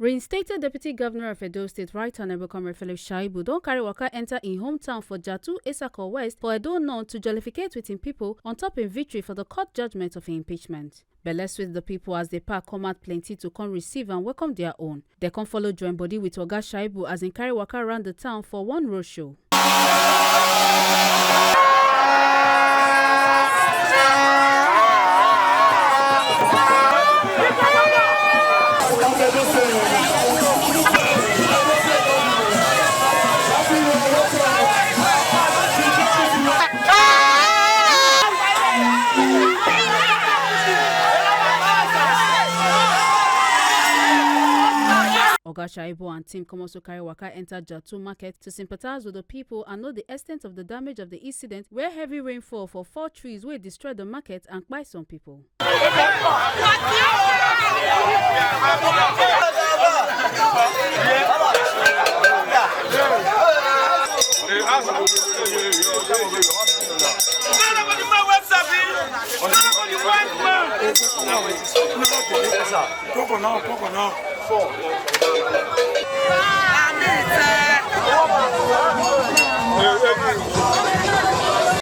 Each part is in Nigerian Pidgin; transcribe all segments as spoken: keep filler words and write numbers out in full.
Reinstated Deputy Governor of Edo State, Right Honorable Comrade Felix Shaibu, don carry waka enter im hometown for Jatu, Esako West for Edo North to jollificate with im people on top im victory for the court judgment of im impeachment. Belle sweet the people as they pack come out plenty to come receive and welcome their own. They come follow join body with Oga Shaibu as im carry waka around the town for one roadshow. Oga Shaibu and team come also carry waka enter Jatu market to sympathize with the people and know the extent of the damage of the incident, where heavy rainfall for four trees wey destroy the market and kpai some people.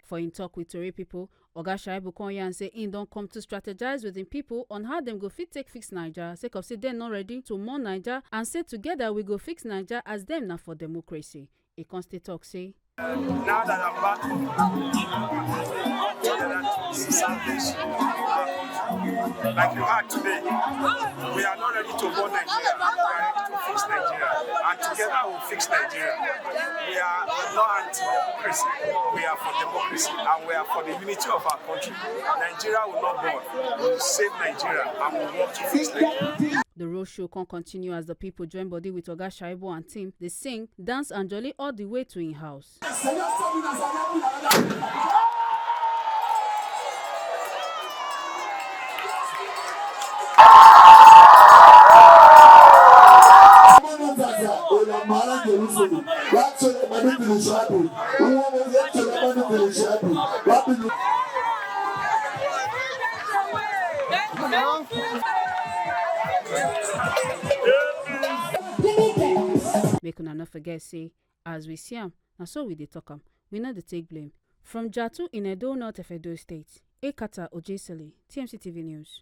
For im talk with Tori people, Oga Shaibu come yarn say im don come to strategize with im people on how dem go fit take fix Naija, sake of say dem no ready to mourn Naija, and say together we go fix Naija as dem na for democracy. E come still talk say, now that I'm back home, like you heard today, we are not ready to mourn Nigeria. We are ready to fix Nigeria, and together we'll fix Nigeria. We are not anti-democracy. We are for democracy, and we are for the unity of our country. Nigeria will not burn. We will save Nigeria, and we want to fix Nigeria. The roadshow can continue as the people join body with Oga Shaibu and team. They sing, dance, and jolly all the way to im house. Make una no forget say, as we see am, na so we dey talk am. We no dey take blame. From Jatu in Edo North of Edo State, Ekata Ojesele, T M C T V News.